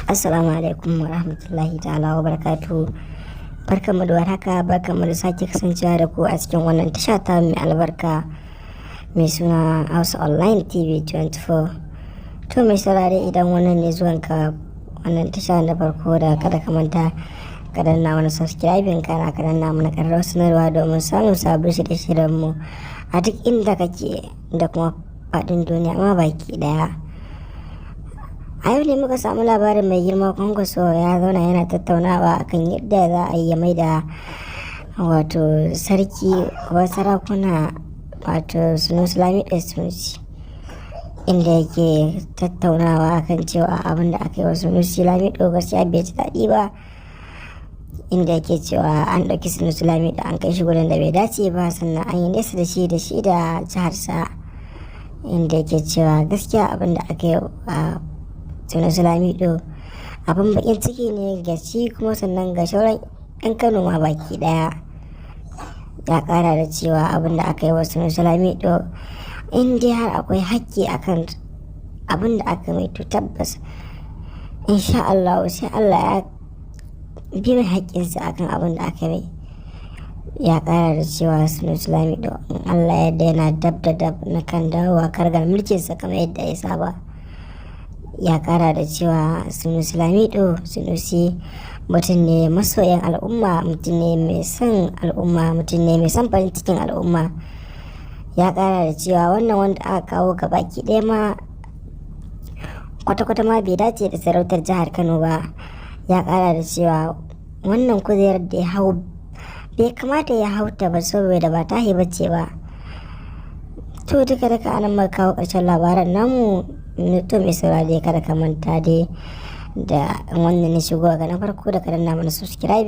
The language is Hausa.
Assalamu alaikum wa rahmatullahi ta'ala wa barakatuhu. Barkanmu da warhaka, barkanmu da sake kasancewa da ku a cikin wannan tasha ta mai albarka mai suna Hausa Online TV 24. To, mai saurare, idan wannan ne zuwanka wannan tasha na farko, da kada ka manta ka danna mana subscribing, kana ka danna mana ƙararrawar sanarwa domin samun sabbin shirye-shiryen mu a duk inda kake da kuma faɗin duniya ma baki ɗaya. A yau ne muka samu labarin mai girma Kwankwaso ya zauna yana tattaunawa akan yadda za a yi mai da wato sarki wa sarakuna, wato Sunusi Lamido Sunusi, inda yake tattaunawa akan cewa abin da aka yi wa Sunusi Lamido gaskiya bai ji daɗi ba, inda yake cewa an ɗauki Sunusi Lamido an kai shi gurin da bai dace ba, sannan an yi nesa da shi da jiharsa, inda yake cewa gaskiya abin da aka yi a Sunusi Lamido abin bakin ciki ne ga shi, kuma sannan ga sauran 'yan Kano ma baki daya. Ya kara da cewa abin da aka yi wa Sunusi Lamido, in dai har akwai hakki akan abin da aka mai, to tabbas insha Allah sai Allah ya bi mai haƙƙinsa akan abin da aka mai. Ya kara da cewa Sunusi Lamido, in Allah yadda, yana dab da dab na kan dawowa karagar mulkinsa kamar yadda ya saba. Ya kara da cewa Sunusi Lamido Sunusi mutum ne masoyan al'umma, mutum ne mai son al'umma, mutum ne mai son farin cikin al'umma. Ya kara da cewa wannan wanda aka kawo gabaki ɗaya ma kwata-kwata ma bai dace da sarautar jihar Kano ba. Ya kara da cewa wannan kujerar da ya hau bai kamata ya hau ta ba, saboda ba tahi bace ba. To, duka duka anan muka kawo ƙarshen labaran namu. To, mai saurare, kada ka manta dai da wannan ne shigo ga na farko da ka danna mana subscribe.